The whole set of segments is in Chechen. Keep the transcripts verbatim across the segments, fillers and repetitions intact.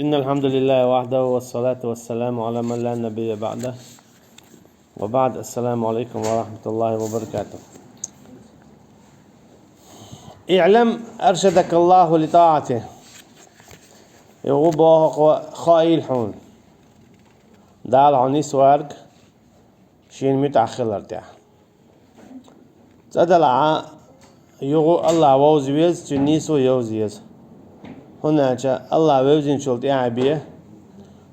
إن الحمد لله وحده والصلاة والسلام على من لا نبي بعده. وبعد، السلام عليكم ورحمة الله وبركاته. اعلم أرشدك الله لطاعته. Юха боху хьо, хоийла хьуна. Дала хьо нисварг шена муьтӀахь хилар тӀехь. Цкъа делахь а, юха Аллах вовза веза, цуьнан нийсо йовза еза. ХӀунда аьлча Аллах вевзинчул тӀаьхьа бен,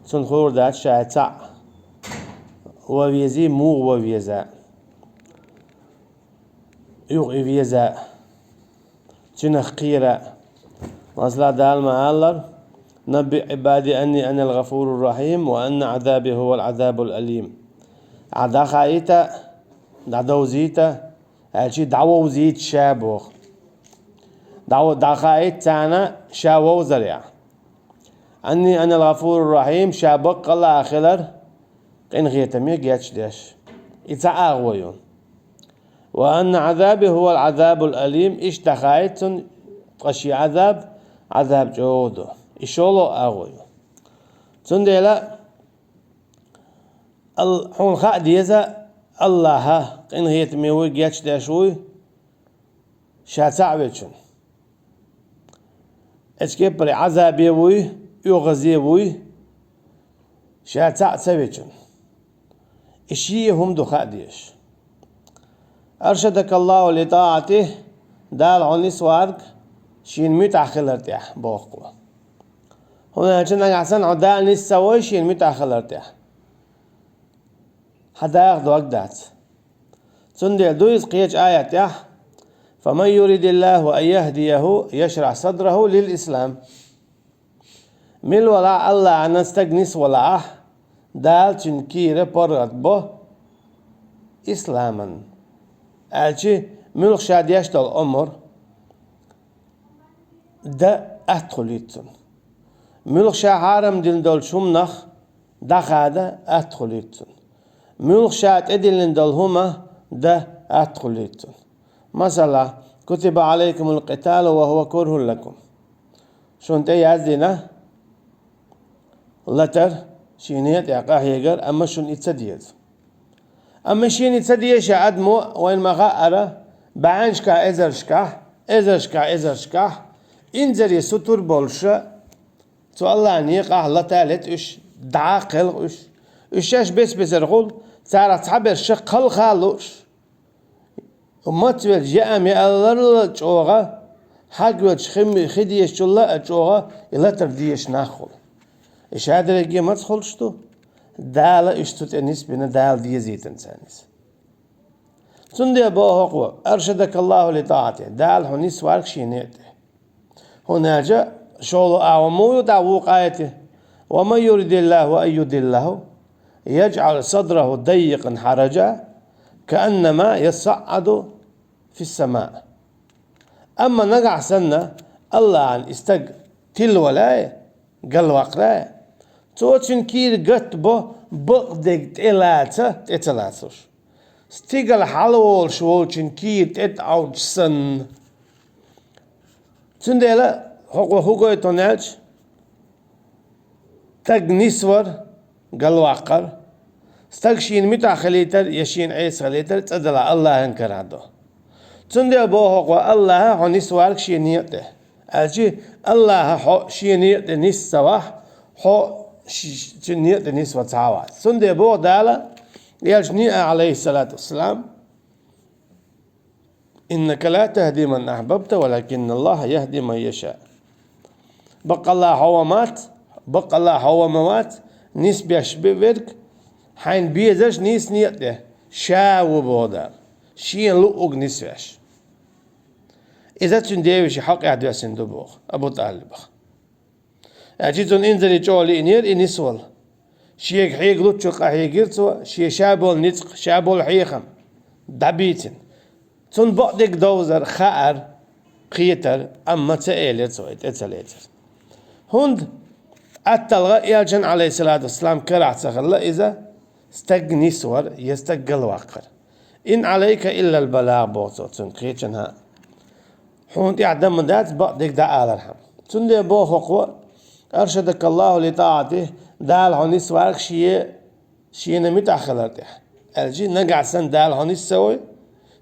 цунна хуур дац ша цхьаъ ван везий, муха ван веза. Юха и веза. Цуьнах кхера. Масала, Дала ма аллара: «نبئ عبادي أني أنا الغفور الرحيم وأن عذابي هو العذاب الأليم». Ахьа дӀахаийта, дӀадовзийта, аьлча дӀавовзийта ша боху. ДӀа-, дӀахаийта царна ша вовзарехь. «أني أنا الغفور الرحيم», ша баккъалла а хилар къинхетаме гечдеш. И цхьа агӀо ю. «وأن عذابي هو العذاب الأليم», иштта дӀахаийта цунна, ткъа шен Ӏазаб, Ӏазаб чӀогӀа ду. И шолгӀа агӀо ю. Цундела ал-, хьуна хаа деза, Аллахь къинхетаме вуй, гечдеш вуй, ша цхьаъ вечун. Эцу кепара Ӏазабе вуй, оьгӀазе вуй, ша цхьаъ ца вечун. И шен хӀума ду хаа дезаш. «أرشدك الله لطاعته», Дала хьо нисварг шена муьтӀахь хилар тӀехь, боху. ХӀунда аьлча нагахь санна хьо Дала нис ца вой шена муьтӀахь хилар тӀехь, хьан даха дог дац. Цундела ду иза кхечу аят тӀехь: «فمن يرد الله أن يهديه يشرح صدره للإسلام». Мила валахь Аллахьна стаг нисвалахь, Дала цуьнан кийра паргӀат бо исламан. Аьлча, муьлхха ша деш долу омра дан атта хуьлуьйту цунна. Муьлхха ша хьарам дина долчу хӀуманах дӀахада атта хуьлуьйту цунна. Муьлхха ша тӀедиллина долу хӀума дан атта хуьлуьйту цунна. Масала: «كتب عليكم القتال وهو كره لكم». Шуна тӀе яздина латар, шена тӀе къахьегар, амма шуна и ца деза. Амма шена и ца деза адамо, вайна ма-хаъара, бӀеннашкахь, эзаршкахь, эзаршкахь, эзаршкахь, инзаре сутур болуша, цу Аллахьан некъахь лата лета уьш, дӀа а кхелха уьш. Уьш шаьш бес-бесара хуьлу, царах цхьаберш кхалха а лууш. Мацвелча яа меалларла чӀогӀа, хьагвелча хи, хи дезачулла а чӀогӀа и латар дезаш нах хуьлу. И шадерриге маца хуьлуш ду? Дала уьш цу тӀе нисбина, Дала дезийтина царна иза. Цундела боху хӀокхо: «أرشدك الله لطاعته», Дала хьо нисварг шен некъа тӀе. ХӀунда аьлча шолгӀа агӀо ма ю дӀа вукху аятехь: «ومن يرد الله أن يضله يجعل صدره ضيقا حرجا كأنما يصعد في السماء». Амма нагахь санна Аллахьна и стаг тилвалай, галваккхарай, цо цуьнан кийра гатбо, бакъдерг тӀелаца, тӀе ца лацалуш. Стигала хьалаволуш волчун кийра тӀе тӀаӀовчу санна. Цундела хӀокхо хӀун гойту аьлча, стаг нисвар, галваккхар, стаг шена муьтӀахь хилийтар я шена Ӏеса хилийтар цкъа делахь Аллахьан карахь ду. Цундела боху хӀокхо: «Аллахьа хьо нисварг шен некъа тӀе». Аьлча, Аллахьа хьо шен некъа тӀе нис ца вахь, хьо ш-, ш-, цуьнан некъа тӀе нисван ца вац. Цундела боху Дала, элчане а, Ӏалайхиссалату вассалам: «إنك لا تهدي من أحببت ولكن الله يهدي من يشاء». Баккъалла хьо ван мац, баккъалла хьо ван ма вац, нисбеш бе-, верг, хьайна безаш нийса некъа тӀе, ша ву боху Дала, шена луъург нисвеш. Иза цуьнан девешин хьокъехь доьссина ду боху Абу ТӀалибах. Аьлча цунна инзаре чӀогӀа лиънера и нисвала. Шега хьега луччура къахьегира цо, шен ша болу ницкъ, ша болу хьехам дӀабийцина. Цунна бакъдерг довзар хаьара, кхетара, амма ца элира цо, и тӀе ца лецира. ХӀунда аьтталгӀа элчан, Ӏалайхиссалату вассалам, карахь ца хилла иза, стаг нисвар я стаг галваккхар. «إن عليك إلا البلاغ», боху цо цуьнга кхечанхьа. Хьуна тӀехь дан ма дац бакъдерг дӀаалархьама. Цундела боху хӀокхо: أرشدك الله لطاعته, Дала хьо нисварг шен, шена муьтӀахь хилар тӀехь. Аьлча, нагахь санна Дала хьо нисса вой,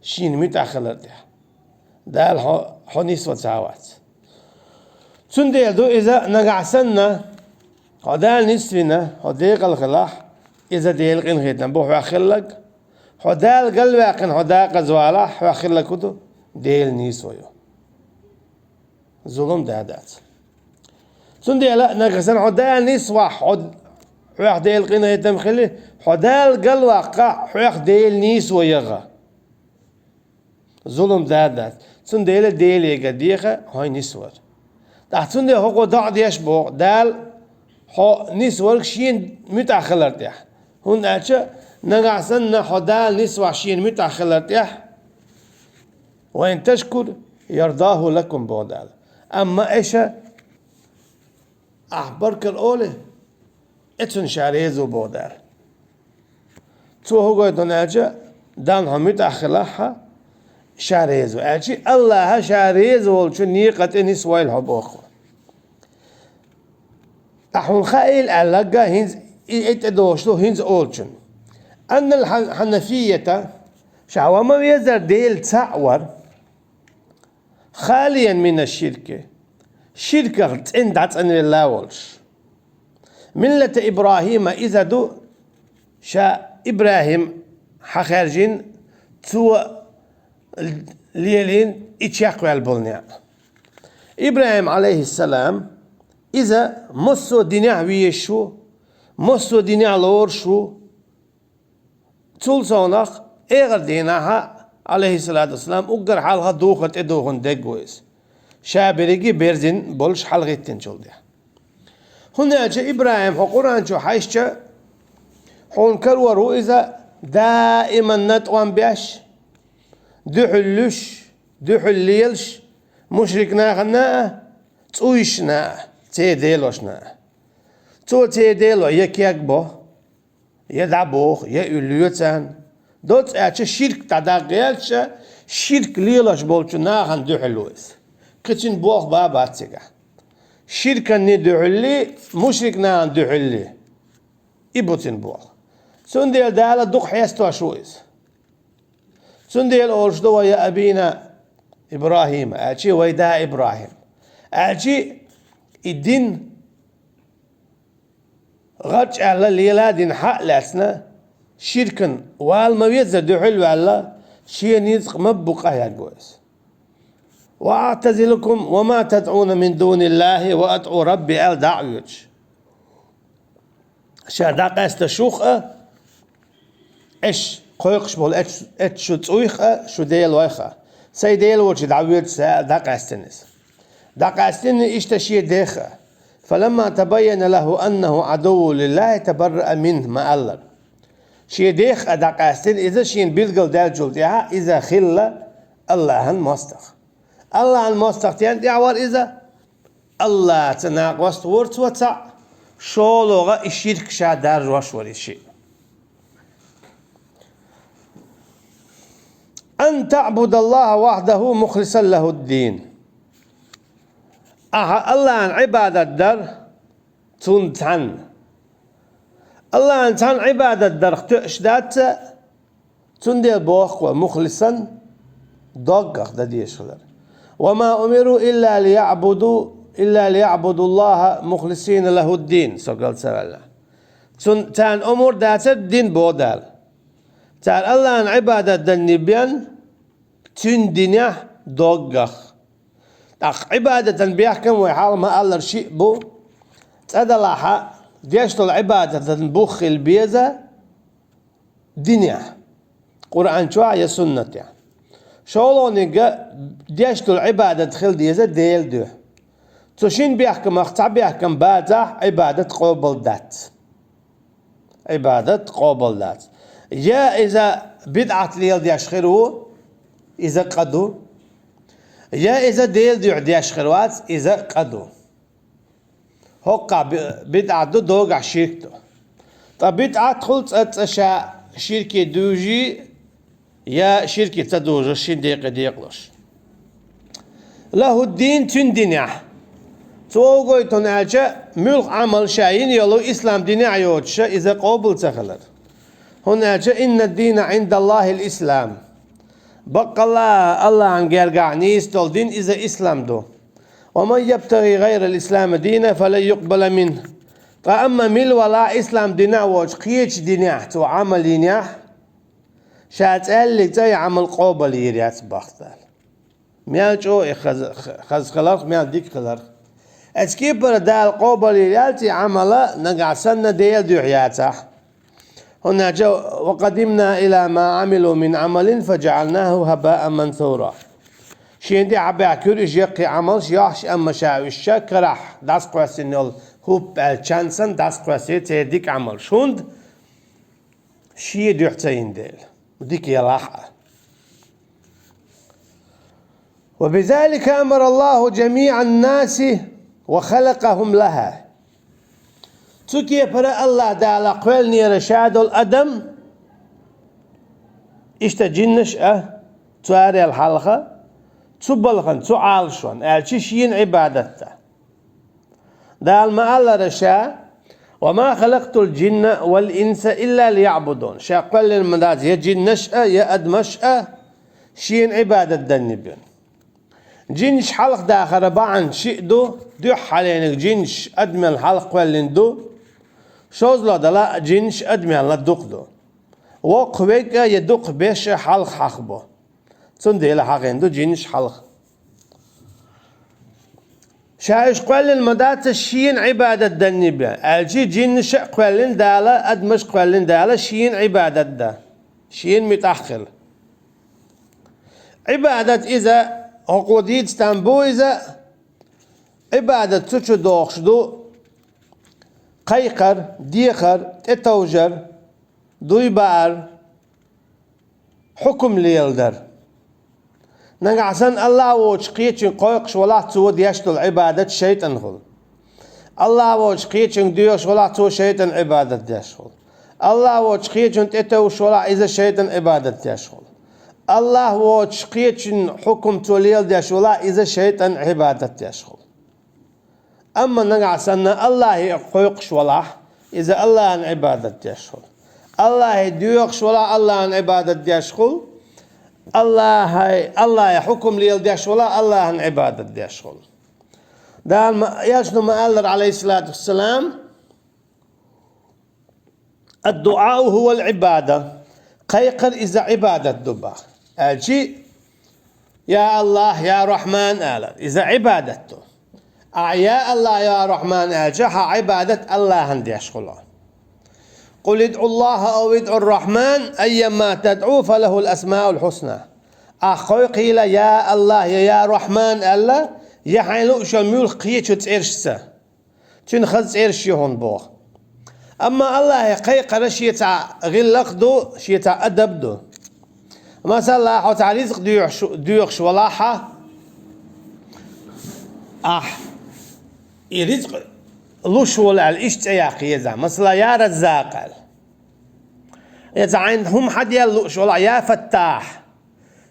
шена муьтӀахь хилар тӀехь. Дала хьо, хьо нисва ца вац. Цундела ду иза нагахь санна, хьо Дала нисвина, хьо декъал хилахь, иза Делан къинхетам бу хьох хилларг. Хьо Дала галваьккхина, хьо декъаза валахь, хьох хилларг хӀун ду? Делан нийсо ю. Зулам да дац. Цундела нагахь санна хьо Дала нисвахь, хьо, хьох Делан къинхетам хили, хьо Дала галваккхахь, хьох Делан нийсо ягӀа. Зулам да дац. Цундела Делега деха хьо нисвар. ТӀаккха цундела хӀокхо доӀа деш боху, Дала хьо нисварг шена муьтӀахь хилар тӀехь. ХӀунда аьлча нагахь санна хьо Дала нисвахь шена муьтӀахь хилар тӀехь, وإن تشكروا يرضه لكم боху Дала. Амма аша ахь баркалла олий, и цунна ша реза ву боху Дала. Цо хӀун гойту аьлча, Далла хьо муьтӀахь хилахь, ша реза ву. Аьлча, Аллахьа ша реза волчу некъа тӀе нисвойла хьо боху. Ткъа хьуна хаийла аьлларг хӀинца и, и тӀедогӀуш ду хӀинца олучунна. أن الحنفية, ша ван ма везара Дела цхьаъ вар, خاليا من الشرك, ширках цӀена дӀацӀанвелла волуш. ملة إبراهيم, иза ду ша ИбрахӀим хьахаьржина, цо лелийна и чекхваьлла болу некъ. ИбрахӀим, Ӏалайхиссалам, иза массо а динехь везаш ву, массо а динехь лоруш ву, цул совнах, эгӀар дийнахьа, Ӏалайхиссалату вассалам, уггар хьалха духар тӀедухун дерг ву иза. Ша берриге берзина болуш хьалагӀиттинчул тӀехь. ХӀунда аьлча ИбрахӀим хьо Къуръан чу хьаьжча, хьуна карор ву иза даиман натӀам беш, дуьхьал луьш, дуьхьал лелаш, мушрик нахана а, цӀуйшна а, церан делошна а. Цо церан дело я кегбо, я дӀабоху, я уьллу царна. Доцца аьлча ширк дӀадаккха гӀерташ, ширк лелош болчу нахана дуьхьал ву иза. Кхин цуьнан болх бан бац цигахь. Ширканний дуьхьаллий, мушрик нахана дуьхьаллий. И бу цуьнан болх. Цундела Дала дукха хьестош ву иза. Цундела олуш ду вай я абийна ИбрахӀима, аьлчи вай да ИбрахӀим. Аьлчи и дин гӀарч аьлла лела дина хьа а лаьцна, ширкан вала ма веззара дуьхьал ваьлла, шен ницкъ ма бу къахьегна ву иза. وأعتزلكم وما تدعون من دون الله وأدعو ربي аьлла дӀа а воьдуш. Ша дӀакъаьста шух а, аша кхойкхуш болу эцу, эцу шу цӀуйх а, шу делойх а. Сайн Дела волчу дӀавоьду ша аьлла дӀакъаьстина иза. ДӀакъаьстина иштта шен дех а. فلما تبين له أنه عدو لله تبرأ منه ма-аллара. Шен дех а дӀакъаьстина иза шена билгал даьллачул тӀаьхьа иза хилла Аллахьан мостагӀа. Аллахьан мостагӀа стенна тӀехь вара иза? Аллахьца накъост вара цо цхьаъ, шолгӀа и ширк ша даржош вара иза шиъ. أن تعبد الله وحده مخلصا له الدين. Ахьа Аллахьан Ӏибадат дар цунна цхьанна. Аллахьан цхьанна Ӏибадат дарх тоьаш дац, цундела боху вай, мухлисан, доггах дан дезаш хилар. وما أمروا إلا ليعبدوا، إلا ليعبدوا الله مخلصين له الدين, со гал ца ваьлла. Цун, царна омур дацара дин боху Дала. Цара Аллахьан Ӏибадат данне бен, цуьнан динехь доггах. ТӀаккха Ӏибадатан бехкам вай хьалха ма-аллара шиъ бу, цӀа далахьа, деш долу Ӏибадатан бух хила беза, динехь, Къуръан чохь я суннатехь. ШолгӀаниг а деш долу Ӏибадат хила деза Делан дуьхьа. Цу шина бехкамах цхьа бехкам бацахь, Ӏибадат къобал дац. Ӏибадат къобал дац. Я иза бидӀат леладеш хир ву, иза къа ду. Я иза Делан дуьхьа деш хир вац, иза къа ду. ХӀоккхахь би-, бидӀат ду, догахь ширк ду. Ткъа бидӀат хуьлу цкъа-цкъа ша ширке дуьйжий, я ширке ца дужуш шина декъе декъалуш. Лаху дин, цуьнан динехь. Цо гойтун аьлча, муьлха Ӏамал ша йина йолу ислам динехь йоцуша иза къобал ца хилар. ХӀунда аьлча, «Инна дина Ӏиндаллахил ислам». Баккъалла Аллахьан гергахь нийса долу дин иза ислам ду. «Ва ман ябтагӀи гӀайрал ислами дина, фалан юкъбала минху». Ткъа амма мила валахь ислам динехь воцу кхечу динехь цо Ӏамал йинехь, ша цӀаьллиг цӀа и Ӏамал къобал йийр яц боху Дала. Мел чӀогӀа и хаза, хаза хиларх, мел дика хиларх. Оцу кепара Дала къобал йийр яц и Ӏамала, нагахь санна Делан дуьхьа яцахь. ХӀунда аьлча, «Ва къадимна ила ма Ӏамилу мин Ӏамалин, фаджаӀалнаху хӀабаан мансура». Шена тӀехь баьхкира уьш яккхий Ӏамалш, йохьуш, амма ша уьш ша карахь дӀасакхоьссина йолу хӀуп аьлла чан санна дӀасакхоьссира церан дика Ӏамалш. ХӀунда? Шен дуьхьа ца йина дела. Дика ялахь а. «Ва бизалика амара Аллаху жамиӀан наси ва халакахум лаха». Цу кепара Аллахь Дала кхоьллинера ша долу адам, иштта жиннаш а, царел хьалха, цу балхана, цу Ӏалашонна, аьлча шена Ӏибадат дан. Дала ма-аллара ша: «Ва ма халакътул жинна вал инса илла лияӀбудун». Ша кхоьллина ма дац я жиннаш а, я адамаш а, шена Ӏибадат данна бен. Жиннаш хьалха дахара бахьана шиъ ду, дуьххьалениг жиннаш адамел хьалха кхоьллина ду, шозлагӀа дала а жиннаш адамел дукха ду. Воккха вег а я дукха беш а хьалха хьахабо. Цундела хьахийна ду жиннаш хьалха. Ша уьш кхоьллина ма дац шена Ӏибадат данна бен, аьлча жиннаш а кхоьллина Дала, адамаш а кхоьллина Дала шена Ӏибадат дан, шена муьтӀахь хила. Ӏибадат иза, хӀокхо дийца там бу иза, Ӏибадат цу чу дохуш ду: кхайкхар, дехар, тӀетовжар, дуй баар, хьукум леладар. Нагахь санна Аллахь воцуш кхечуьнга кхойкхуш валахь, цо деш долу Ӏибадат шайтӀанхула. Аллахь воцуш кхечуьнга доьхуш валахь, цо шайтӀан Ӏибадат дешхула. Аллахь воцуш кхечунна тӀетовжуш валахь, иза шайтӀан Ӏибадат дешхула. Аллахь воцуш кхечунна хьукум цо леладеш валахь, иза шайтӀан Ӏибадат дешхула. Амма нагахь санна Аллахье кхойкхуш валахь, иза Аллахьан Ӏибадат дешхула. Аллахье доьхуш валахь, Аллахьан Ӏибадат дешхула. Аллахье, Аллахье хьукум леладеш валахь, Аллахьан Ӏибадат дешхула. Дала ма, элчано ма-аллара, Ӏалайхиссалату вассалам: «Ад-дуӀау хӀувал Ӏибада». Кхайкхар иза Ӏибадат ду бах. Аьлчи: «Я Аллахь, я Рахьман», — алар, иза Ӏибадат ду. Ахь «Я Аллахь, я Рахьман» аьлча, хьан Ӏибадат Аллахьан дешхула. «Къул идӀу Аллахьа ау идӀу Рахьман, аййамма тадӀу, фалахӀул асмаул хьусна». Ахь кхойкхийла «Я Аллахь» я «Я Рахьман» аьлла, я хьайн лууш йолу муьлхха кхечу цӀерашца. Цуьнан хаза цӀераш ю хьуна боху. Амма Аллахье кхайкхар шен цхьа гӀиллакх ду, шен цхьа адаб ду. Масала, хьо цхьа ризкъ доьхуш, доьхуш валахь хьан, ахь и ризкъ луш волу аьлла, иштта цӀе яккха еза. Масала, я Раззакъ аьлла. Я цхьа хьайна хӀума хьан делла лууш валахь, я Фаттахь.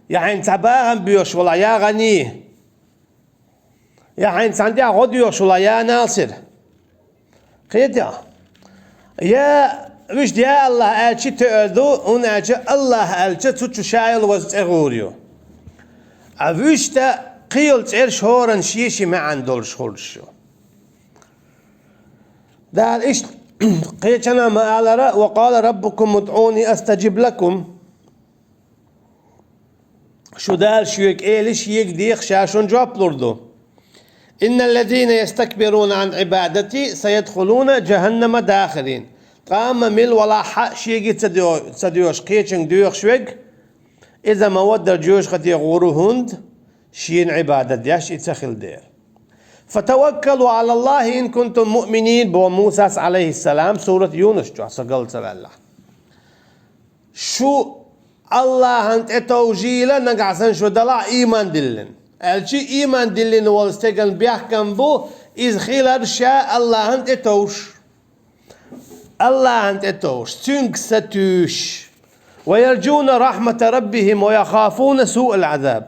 Я хьайна цхьа бахам боьхуш валахь, я ГӀани. Я хьайна цхьана тӀехь гӀо доьхуш валахь, я Насир. Кхетий хьо? Я вуьшта «Я Аллахь» аьлча тоьар ду, хӀунда аьлча Аллахь аьлча цу чу ша йолу ваза цӀе гӀур ю. Ткъа вуьшта кхин йолу цӀераш хӀоранна шен-шен маьӀна долуш хуьлуш ю. Дала иштта кхечанхьа ма-аллара: «Ва къала раббукум удӀуни астаджиб лакум». Шу Дала шоьга эли, шега деха, ша шуна жоп лур ду. «Инналлазина ястакбируна ан Ӏибадати саядхулуна жаханнама дахирин». Ткъа амма мила валахь хьан шега ца доь-, ца доьхуш, кхечуьнга доьхуш верг, иза ма-ваддар жоьжахате гӀур ву, хӀунда шена Ӏибадат деш и ца хилла дела. «Фатаваккалу Ӏалаллахьи ин кунтум муъминин», — боху Мусас, Ӏалайхиссалам, сурат Юнус чохь, со гал ца ваьллахь. Шу Аллахьан тӀе товжийла, нагахь санна шу далахь ийман диллина. Аьлчи ийман диллина волу стеган бехкам бу, иза хилар ша Аллахьан тӀе товжуш. Аллахьан тӀе товжуш, цуьнга сатуьйсуш. «Ва ярджуна рахьмата раббихим ва яхафуна суъал Ӏазаб».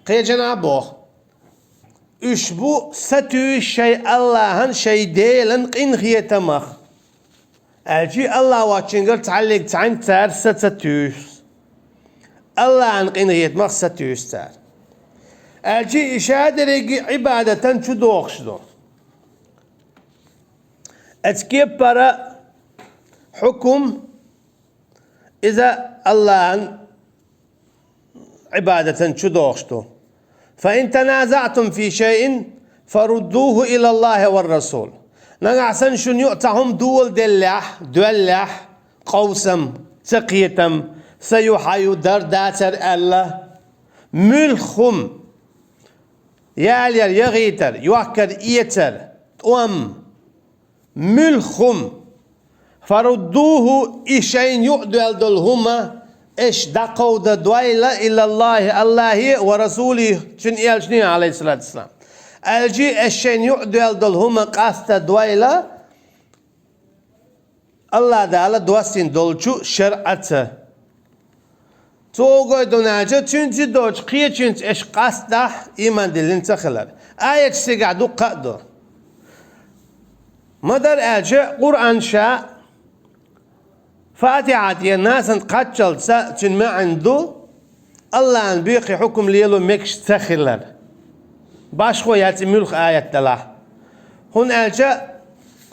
Кхечанхьа боху: Уьш бу сатуьйсуш шайн Аллахьан, шайн Делан къинхетамах. Аьлча Аллахь воацачуьнгара цхьаллиг цхьаьнга цара са ца туьйсу. Аллахьан къинхетамах сатуьйсу цара. Аьлча и шадерриге Ӏибадатан чу дохуш ду. Эцу кепара хьукум иза Аллахьан Ӏибадатан чу дохуш ду. فإن تنازعتم في شيء فردوه إلى الله والرسول. Нагахь санна шуна юкъа цхьа хӀума доладеллехь, доьллехь, къовсам, цакхетам, са ю, хьан ю, дар, дацар аьлла, муьлхха хӀума, ялаяр, яхийтар, йохкар, эцар, тӀом, муьлхха хӀума. فردوه, и шайна юкъадоьлла долу хӀума аша дӀакховдадойла, إلى الله, Аллахье, ورسوله, цуьнан элчане, عليه الصلاة والسلام. Аьлча аша шайна юкъадоьлла долу хӀума къастадойла, Аллахь Дала доссийна долчу шарӀаца. Цо хӀун гойту аьлча, цуьнца доцучу кхечуьнца аша къастадахь, ийман диллина ца хилар. Аяташ цигахь дуккха а ду. Ма-дарра аьлча, Къуръан ша Фатихьа тӀера нанас кхаччалца цуьнан маьӀна ду, Аллахьан боьхе хьукум лело мегаш ца хилар. Башхо яц и муьлхха аят далахь. ХӀунда аьлча,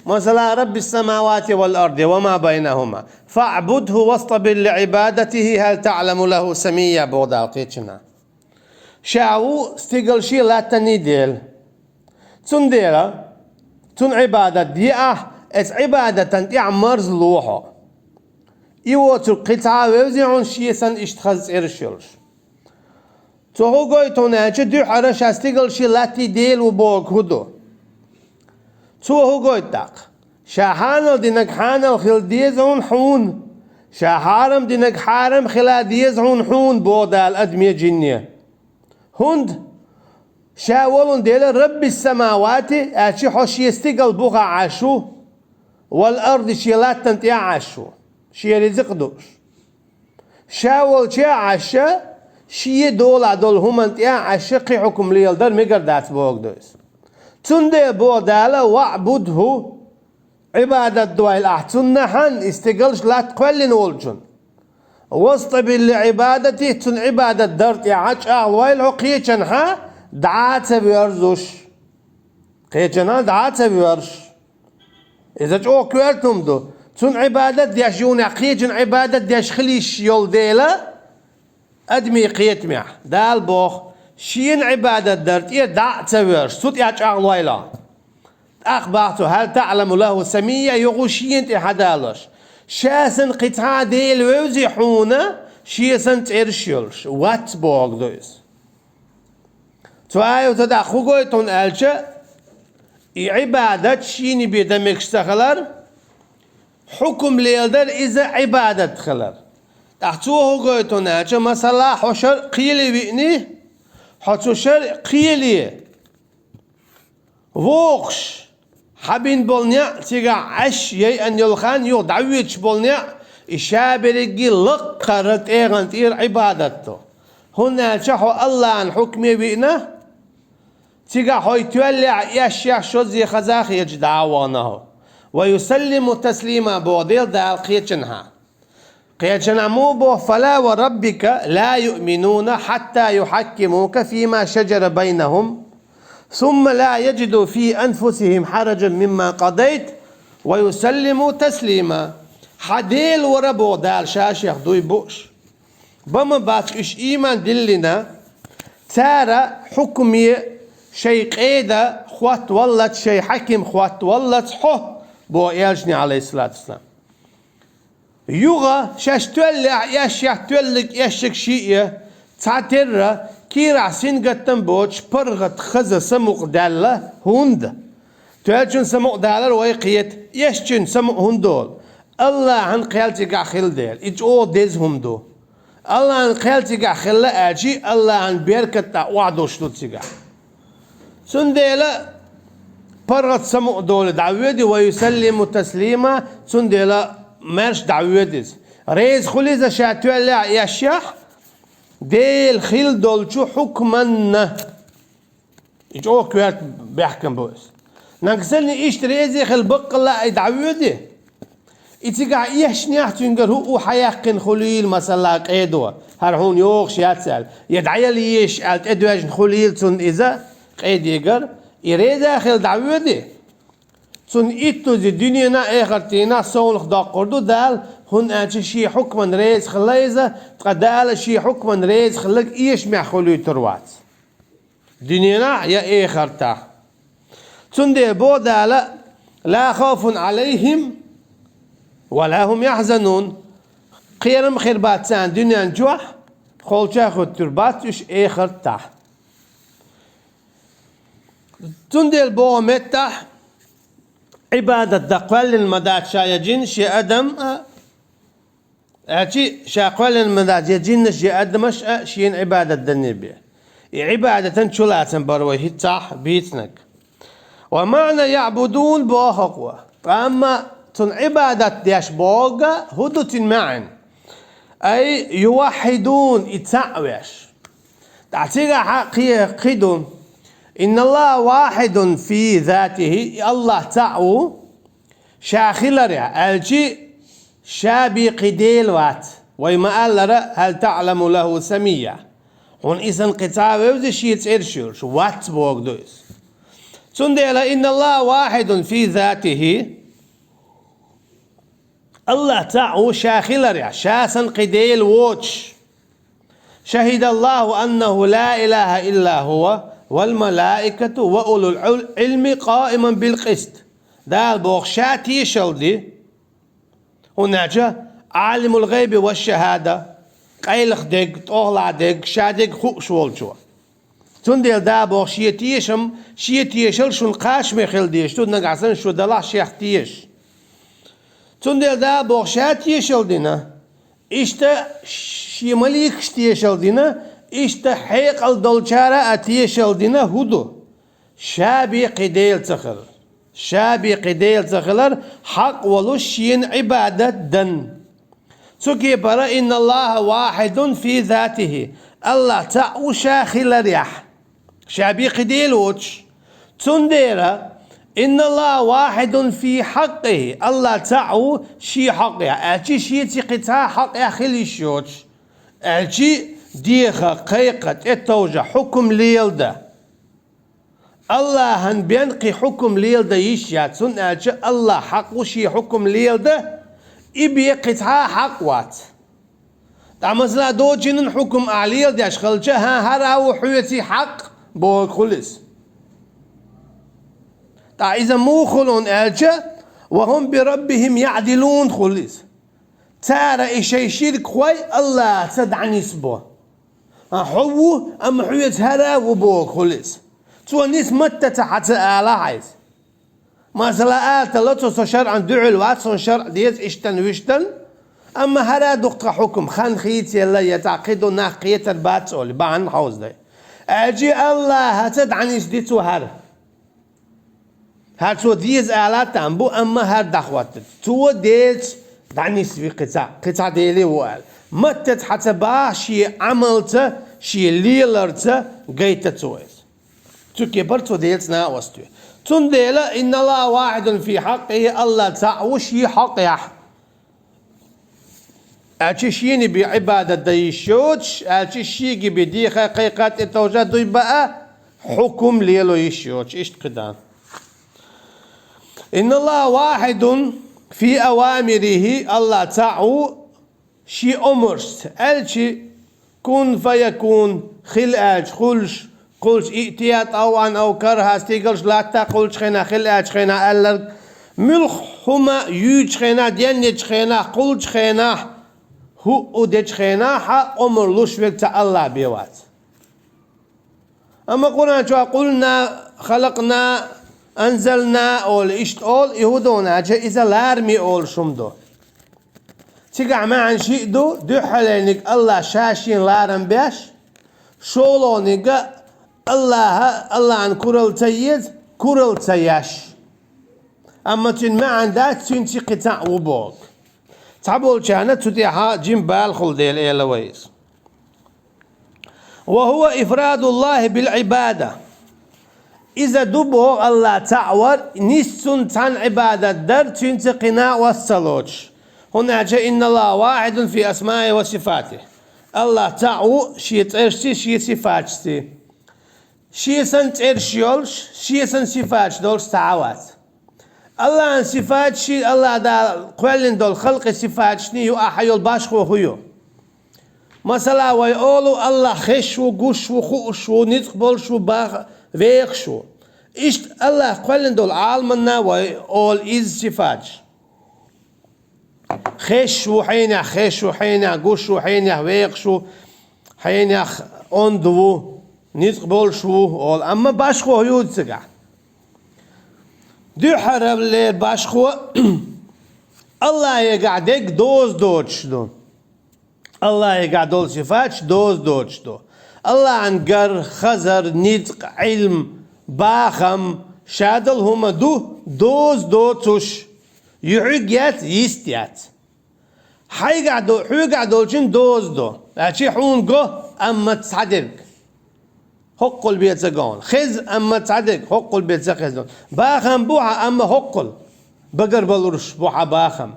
масала, رب السماوات والأرض وما بينهما فاعبده واصطبر لعبادته هل تعلم له سميا боху Дала кхечанхьа. Ша ву стигалший, латтаний Дела. Цундела, цунна Ӏибадат де ахь, эцу Ӏибадатан тӀехь марзло хьо. И воцург кхин цхьа а вевзий хьуна шен санна иштта хаза цӀераш йолуш. Цо хӀун гойту хьуна аьлча, дуьххьара ша стигалший, латтий Дела ву бохург хӀун ду? Цо хӀун гойту тӀаккха? Ша хьанал динарг хьанал хила деза хьуна хьуна, ша хьарам динарг хьарам хила деза хьуна хьуна, боху Дала адаме, жинне. ХӀунда? Ша волун Дела رب السماوات, аьлча хьо шен стигал бухахь Ӏаш ву, والأرض, шен латтана тӀехь Ӏаш ву, шен ризкъ дууш. Ша волчу Ӏаш, шен долахь долу хӀуманна тӀехь Ӏаш кхин хьукум леладар мегар дац бохург ду иза. Цундела боху Дала: واعبده, Ӏибадат дойла ахь цунна хьан, и стигалш, латта кхоьллина волчун. واصطبر لعبادته, цунна Ӏибадат дар тӀехь чӀагӀлойла хьо кхечанхьа дӀа а ца воьрзуш. Кхечанхьа дӀа а ца воьрзуш. Иза чӀогӀа коьрта хӀума ду. Цунна Ӏибадат деш юнехь кхечанна Ӏибадат деш хила йиш йолу дела, адамийн кхетамехь, Дала боху, шена Ӏибадат дар тӀе дӀа а ца воьрзуш, цу тӀехь чӀагӀлойла. ТӀаккха бах цо: هل تعلم له سميا, юха шена тӀе хьадалош. Ша санна кхин цхьа а Дела вевзий хьуна, шен санна цӀераш йолуш? Вац бохург ду иза. Цу аятан тӀехь хӀун гойту хьуна аьлча, и Ӏибадат шена бен дан мегаш ца хилар, хьукум леладар иза Ӏибадат хилар. ТӀаккха цо хӀун гойту хьуна аьлча, масала, хьо шарӀ кхеле виъний, хьо цу шарӀ кхеле вохуш, хьан бина болу неӀ цигахь Ӏаш яйъан йолу хан юха дӀавоьдуш болу неӀ, и ша берриге лаккхара тӀегӀан тӀера Ӏибадат ду. ХӀунда аьлча хьо Аллахьан хьукме виъна, цигахь хьо и тоьллехь а, эшшехь а, шозза а, хаза а хеташ дӀа а вахана хьо. ويسلموا تسليما боху Дела Дала кхечанхьа. Кхечанхьа муха боху: فلا وربك لا يؤمنون حتى يحكموك فيما شجر بينهم ثم لا يجدوا في أنفسهم حرجا مما قضيت ويسلموا تسليما. Хьан Дела вара боху Дала ша-шех дуй бууш. Бан ма бац уьш ийман диллина, цара хьукме шайн къеда хӀоттаваллалц, шайн хьаким хӀоттаваллалц хьо, боху элчане, عليه الصلاة والسلام. Юха шаьш тоьллехь а, эшшехь а, тоьллиг, эшшиг шиъ а, цхьатерра кийрахь сингаттам боцуш паргӀат хаза самукъадаьлла хӀунда? Тоьллачун самукъадалар вай кхета, эшначун самукъа хӀунда долу? Аллахьан кхел цигахь хилла дела, и чӀогӀа деза хӀума ду. Аллахьан кхел цигахь хилла аьлча, Аллахьан беркат тӀехь охьадуш ду цигахь. Цундела паргӀат самукъадолий дӀавоьду, ويسلموا تسليما, цундела маьрша дӀавоьду иза. Реза хуьлу иза ша тоьллехь а, эшшехь а, Делан хилла долчу хьукманна. ЧӀогӀа коьрта баьхкам бу иза. Нагахь санна иштта реза хила баккъалла а и дӀавоьду, и цигахь эшначохь цуьнгара хӀуъу хьаяьккхина хуьлийла, масала, къедо, хӀара хьуна йогӀуш яц аьлла, я дӀаяла езаш аьлла тӀедоьжна хуьлийла цунна иза къедегара, и реза хила дӀавоьду, цунна иттузи дуьненахь а, эхартенахь а совнах доккхур ду Дала, хӀунда аьлча шен хьукман реза хилла иза, ткъа Дала шен хьукман реза хилларг эшамехь хуьлуьйтур вац. Дуьненахь а я эхартахь а. Цундела боху Дала: «Ла хавфун Ӏалайхим ва ла хум яхьзанун». Кхерам а хир бац царна дуьнен чохь, холча а хӀуттур бац уьш эхартахь. Цундела боху меттахь, Ӏибадат дан кхоьллина ма дац ша я жин, шен адам а, аьлчи ша кхоьллина ма дац я жиннаш, я адамаш а шена Ӏибадат данне бен. И Ӏибадатан чулацам бара вай хӀинццехь бийцинарг. Ва маӀна яӀбудун боху хӀокхо. Ткъа амма цунна Ӏибадат деш бохург хӀун ду цуьнан маьӀна? Ай юваххьидун, и цхьаъ веш. ТӀаккха цигахь кхин, кхин ду: «Инналлаха вахьидун фи затихи», и АллахӀ цхьаъ ву, ша хиларехь, аьлчи ша бен кхин дела вац. Вай ма-аллара: «Хьал таӀламу лаху самийя». Хьуна и санна кхин цхьа а вевза шен цӀераш йолуш? Вац бохург ду иза. Цундела: «Инналлаха вахьидун фи затихи». АллахӀ цхьаъ ву ша хиларехь, ша санна кхин дела воцуш. «Шахидаллаху аннаху ла илаха илла хува, вал малаикату ва улул Ӏил-, Ӏилми къаиман бил къист». Дала боху ша тешалла ди, хӀунда аьлча Ӏалимул гӀайби ва шахада, къайлаха дерг, тӀохлахь дерг, ша дерг хууш волчо. Цундела Дала боху шен тешам, шен тешалла шуна кхачаме хила дезаш ду, нагахь санна шу далахь шех теша. Цундела Дала боху ша тешалла дина, иштта шен маликаш тешалла дина, иштта хьекъал долчара а тешалла дина хӀун ду? Ша бен кхин дела ца хилар. Ша бен кхин дела ца хилар, хьакъ волуш шена Ӏибадат дан. Цу кепара: «Инналлаха вахьидун фи затихи». АллахӀ цхьаъ ву ша хиларехь, ша бен кхин дела воцуш. Цундела: «Инналлаха вахьидун фи хьакъихи». АллахӀ цхьаъ ву шен хьакъехь, аьлчи шеца кхин цхьа хьакъехь хила йиш йоцуш, аьлчи деха, кхайкха, тӀетовжа, хьукум леладан. АллахӀан бен кхин хьукум леладан йиш яц, хӀунда аьлча АллахӀ хьакъ ву шен хьукум леладан, и бен кхин цхьа а хьакъ вац. ТӀаккха, масала, доцучунна хьукум ахь леладеш хилча, хӀан, хӀара а ву хьоьца хьакъ бохург хуьлу иза. ТӀаккха иза муха хуьлу аьлча: «Ва хум би раббихим яӀдилун» хуьлу иза. Цара и шайн ширкхой АллахӀаца дӀанисбо. А, хьо ву, амма хьоьца хӀара а ву бохург хуьлу иза. Цо нисматта ца хьаца ала хьайца. Масала, ала тарло цо: «Со шарӀан дуьхьал вац, сон шарӀ деза иштан-вуьштан, амма хӀара а ду тхан хьукум, хан хийцаелла я цхьа кхин ду, нах кхетар бац», олий, бахьана хьовзадай. Аьлчи АллахӀаца дӀанисди цо хӀара. ХӀара цо деза ала там бу, амма хӀара дӀахӀоттаде. Цо Делаца дӀанисви кхин цхьа, кхин цхьа Деле ву аьлла. Маттаца хьаца баха шен Ӏамалца, шен леларца гайта цо иза. Цу кепара цо Делаца накъост ве. Цундела: «Инналлаха вахьидун фи хьакъихи», АллахӀ цхьаъ ву шен хьакъехь. Аьлчи шена бен Ӏибадат дан йиш йоцуш, аьлчи шега бен деха, кхайкха, тӀетовжа, дуй баа, хьукум лело йиш йоцуш, иштта кхин дан. «Инналлаха вахьидун фи авамирихи», АллахӀ цхьаъ ву шен омаршца, аьлчи: «Кун фаякун», хила аьлча хуьлуш, кхуллуш, «иътия тӀавъан ав карха», стигалш латта кхуллучу хенахь, хила аьллачу хенахь аьлларг, муьлхха хӀума юьйцучу хенахь, денъечу хенахь, кхуллучу хенахь, хӀуъу дечу хенахь а омар луш верг цхьа АллахӀ бен вац. Амма Къуръан чохь «къулна», «халакъна», «анзална» олу, иштта олу, и хӀун ду аьлча, иза лараме олуш хӀума ду. Цигахь маьӀна шиъ ду, дуьххьалерниг АллахӀ ша шена ларам беш, шолгӀаниг а АллахӀа, АллахӀан куралла ца еза, куралла ца еш. Амма цуьнан маьӀна дац, цуьнца кхин цхьаъ ву бохург. Цхьаболчарна цу тӀехь жима балахула дела эла вай иза. «Ва хӀува ифрадуллахӀи бил Ӏибада». Иза ду боху Аллах цхьаъ вар, нийса цунна цхьанна Ӏибадат дар, цуьнца кхин накъост ца лоцуш. ХӀунда аьлча: «Инна Аллаха вахидун фи асмаихи ва сифатихи». Аллах цхьаъ ву шен цӀерашций, шен сифаташций. Шен санна цӀераш йолуш, шен санна сифаташ долуш цхьа а вац. Аллахьан сифаташ, Аллах Дала кхоьллина долу халкъан сифаташний ю, ахьа йолу башхо хӀун ю? Масала, вай олу: Аллах хезаш ву, гуш ву, хууш ву, ницкъ болуш ву, баха-, вехаш ву. Иштта Аллах кхоьллина долу Ӏаламанна вай олу иза сифаташ. Хезаш ву хьенех, хезаш ву хьенех, гуш ву хьенех, вехаш ву хьенех, онда ву, ницкъ болуш ву олу, амма башхо ю цигахь. Дуьххьарлера башхо Аллахьегахь дерг доза доцуш ду. Аллахьегахь долу сифаташ доза доцуш ду. Аллахьан гар, хазар, ницкъ, Ӏилм, бахам, шадолу хӀума ду доза доцуш. Юьхьиг яц, йист яц. Хьайгахь до-, хьоьгахь долчун доза до. Аьлчи хьуна го, амма цхьа дерг. ХӀоккхул бен ца го хьуна. Хеза, амма цхьа дерг, хӀоккхул бен ца хеза хьуна. Бахам бу хьан, амма хӀоккхул. Багарбалурш бу хьан бахам.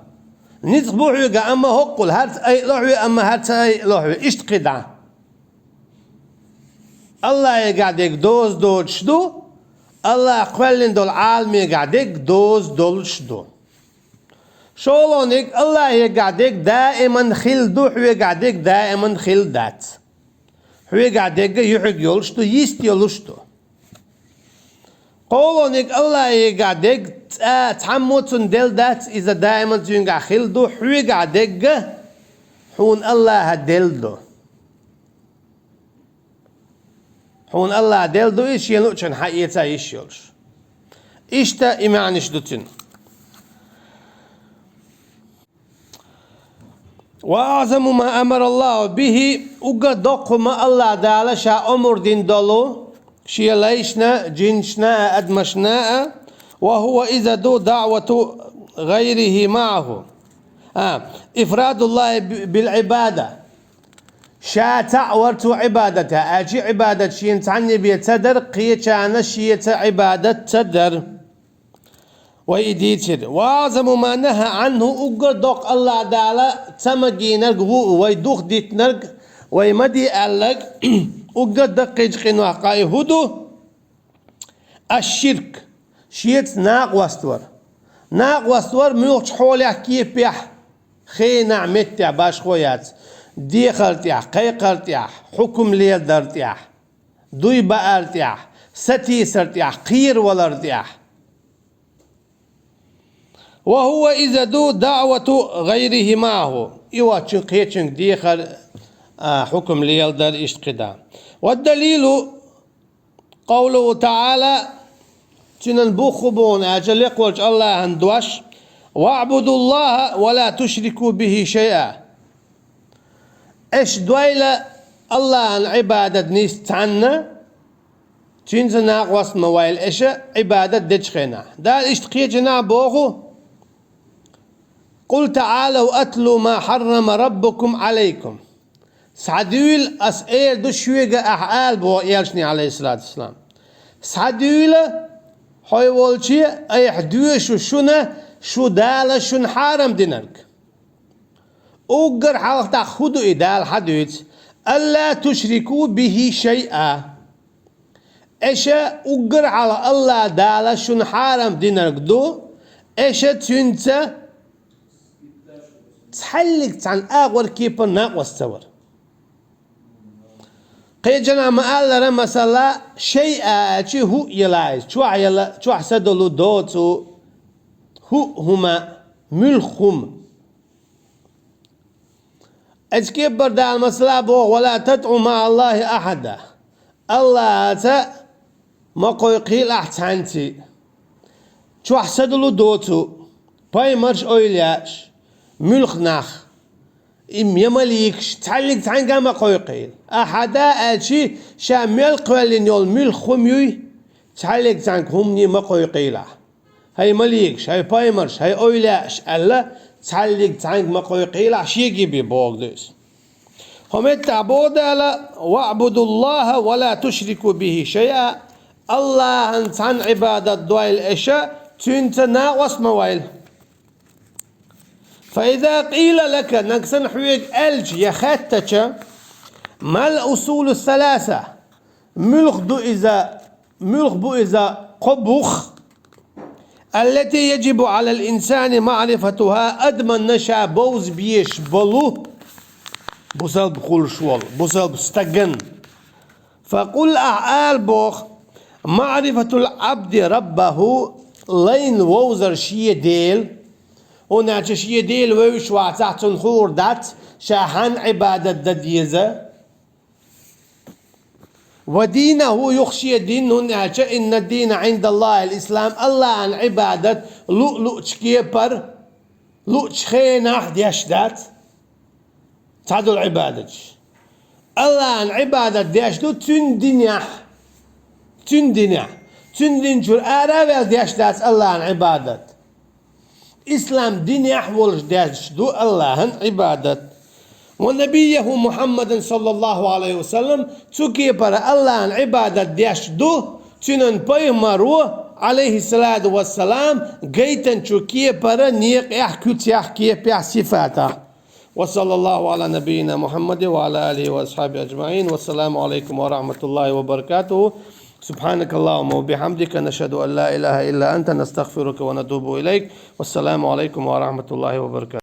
Ницкъ бу хьоьга, амма хӀоккхул. ХӀара ца айъало хьоь, амма хӀара ца айъало хьоь. Иштта кхидӀа. Аллахьегахь дерг доза доцуш ду, Аллах кхоьллина долу Ӏаламегахь дерг доза долуш ду. ШолгӀаниг, Аллахьегахь дерг даиман хилла ду, хьоьгахь дерг даиман хилла дац. Хьоьгахь дерг юьхьиг йолуш ду, йист йолуш ду. КхоалгӀаниг, Аллахьегахь дерг цкъа цхьаммо цунна делла дац, иза даиман цуьнгахь хилла ду, хьоьгахь дерг хьуна Аллаха делла ду. Хьуна Аллаха делла ду иза, шен луъучунна хьаэца йиш йолуш. Иштта и маьӀнаш ду цуьнан. وأعظم ما أمر الله به, уггар доккха хӀума Аллах Дала Ша омра дина долу Шен лайшна, жинашна а, адамашна а, وهو إذا دعوة غيره معه. А, إفراد الله ب-, بالعبادة. Ша цхьаъ вар цо Ӏибадатехь, аьлчи Ӏибадат Шена цхьанне бен ца дар, кхечарна Шеца Ӏибадат ца дар. Вай и дийцира. وأعظم ما نهى عنه, уггар доккха Аллах Дала ца магийнарг ву, вай дух диттинарг, вай ма де аьлларг, уггар даккхийчу къинойх къа и хӀун ду? الشرك, Шеца накъост вар. Накъост вар муьлххачу хьолехь, кепехь, хенахь, меттехь, башхо яц, дехар тӀехь, кхайкхар тӀехь, хьукум леладар тӀехь, дуй баар тӀехь, сатийсар тӀехь, кхеравалар тӀехь. وهو إذا دعوة غيره معه. И вац чу кхечуьнга дехар, а, хьукум леладар, иштта кхидӀа. والدليل قوله تعالى, цуьнан бух хӀун бу аьлча, лекха волчу Аллахьан дош: واعبدوا الله ولا تشركوا به شيئا. Аша дойла Аллахьан Ӏибадат нийса цхьанна, Цуьнца накъост ма вайла аша Ӏибадат дечу хенахь. Дала иштта кхечанхьа боху: قل تعالوا أتل ما حرم ربكم عليكم. Схьадуьйла, ас эр ду шуьга, ахь ала боху элчане, алейхиссалату вассалам. Схьадуьйла, хьой волче, айхьа доьшу шуна, шу Дала шуна хьарам динарг. Уггар хьалха тӀаккха хӀун ду и Дала хьадуьйцу? ألا تشركوا به شيئا. Аша уггар хьалха Аллах Дала шуна хьарам динарг ду, аша Цуьнца цхьаьллиг цхьана агӀор кепара накъост ца вар. Кхечанхьа ма-аллара, масала, шайъа аьлчи хӀуъ яла иза, чохь яла, чохь са долу доцу хӀуъ хӀума, муьлхха хӀума. Эцу кепара Дала масала боху: ولا تدع مع الله أحدا. Аллахьаца ма кхойкхийла ахь цхьаьнций. Чохь са долу доцу, пайхамарш, эвлаяаш, муьлхха нах, и я маликаш, цхьаьллиг цхьаьнга ма кхойкхийла. Ахьада аьлчи, ша мел кхоьллина йолу муьлхха хӀума юй, цхьаьллиг цхьаьнга хӀумане ма кхойкхийла ахь. ХӀай маликаш, хӀай пайхамарш, хӀай эвлаяаш аьлла, цхьаьллиг цхьаьнга ма кхойкхийла ахь, шеге бен бохург ду иза. ХӀокху меттехь боху Дала: واعبدوا الله ولا تشركوا به شيئا. Аллахӏан цхьанна Ӏибадат дойла аша, цуьнца накъост ма войла. فإذا قيل لك, нагахь санна хьоьга аьлча, я хаьттача, ما الأصول الثلاثة, муьлха ду иза, муьлха бу иза кхо бух, التي يجب على الإنسان معرفتها, адамна ша бовза безаш болу, бусалба хуьлуш волу, бусалба стагана. فقل, ахь ала боху, معرفة العبد ربه, лайна вовзар шен Дела. ХӀунда аьлча шен Дела вевзаш вацахь, цунна хуур дац, ша хьанна Ӏибадат дан деза. ودينه, юха шен дин, хӀунда аьлча إن الدين عند الله الإسلام, Аллахӏан Ӏибадат луъ-луъчу кепара, луъчу хенахь деш дац. Цхьадолу Ӏибадаташ. Аллахӏан Ӏибадат деш ду цуьнан динехь. Цуьнан динехь. Цуьнан дин чуьра ара а ваьлла деш дац Аллахӏан Ӏибадат. Ислам динехь волуш деш ду Аллахӏан Ӏибадат. ونبيه محمدا صلى الله عليه وسلم, цу кепара Аллахӏан Ӏибадат деш ду, цуьнан пайхамаро, عليه الصلاة والسلام, гайтинчу кепара некъехь, куьцехь, кепехь, сифатехь. وصلى الله على نبينا محمد وعلى آله وأصحابه أجمعين. والسلام عليكم ورحمة الله وبركاته. سبحانك اللهم وبحمدك، نشهد أن لا إله إلا أنت، نستغفرك ونتوب إليك. والسلام عليكم ورحمة الله وبركاته.